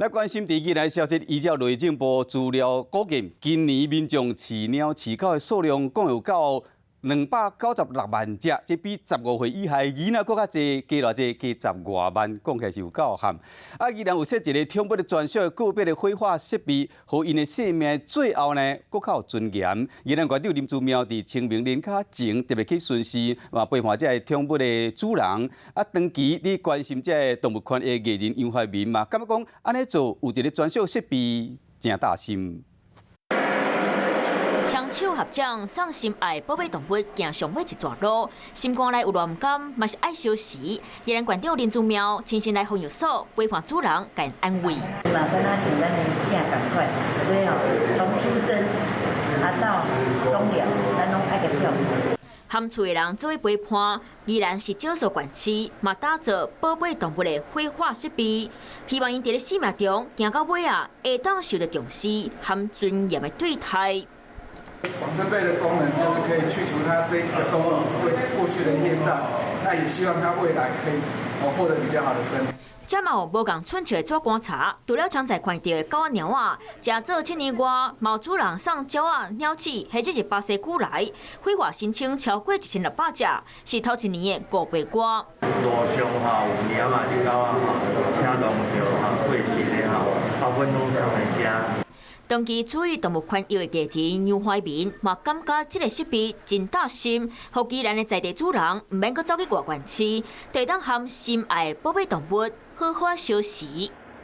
來關心佇宜蘭消息，依照內政部資料估計，今年民眾飼貓飼狗的數量共有到296萬隻，這比15歲以下囡仔閣較濟，加偌濟？加10外萬，講起來是有夠慘。啊，宜蘭有設一个寵物的專屬的告別的火化設備，予𪜶的生命最後呢，閣較有尊嚴。宜蘭縣長林姿妙佇清明連假前特別去巡視，嘛陪伴這个寵物的主人。啊，長期佇關心這个動物權益藝人楊懷民嘛，感覺講按呢做有一个專屬設備，誠貼心。雙手合掌，送心愛寶貝動物行上尾一逝路，心肝內有偌毋甘，嘛是愛相辭。宜蘭縣長林姿妙親身來封育所陪伴主人，共𪜶安慰。嘛，敢若像咱的囝仝款，所以哦，從出生啊到終了，咱攏愛共照顧。含厝的人做伙陪伴，宜蘭是少數縣市，嘛打造寶貝動物的火化設備，希望𪜶佇咧生命中行到尾啊，會當受到重視和尊嚴的對待。往生被的功能就是可以去除它這個動物會過去的業障，那也希望它未來可以哦獲得比較好的生活。這嘛有無仝寸尺的紙棺材，除了常在看著的狗仔貓仔，誠做7年外，嘛有主人送鳥仔、鳥鼠，或者是巴西龜來，火化申請超過1600隻，是頭一年的5倍外。路上吼有貓仔佇狗仔吼，車撞著吼過身的吼，啊，阮攏送來遮。長期注意動物權益的藝人楊懷民嘛感覺這个設備真貼心，予宜蘭的在地主人毋免閣走去外縣市，就會當和心愛的寶貝動物好好相辭。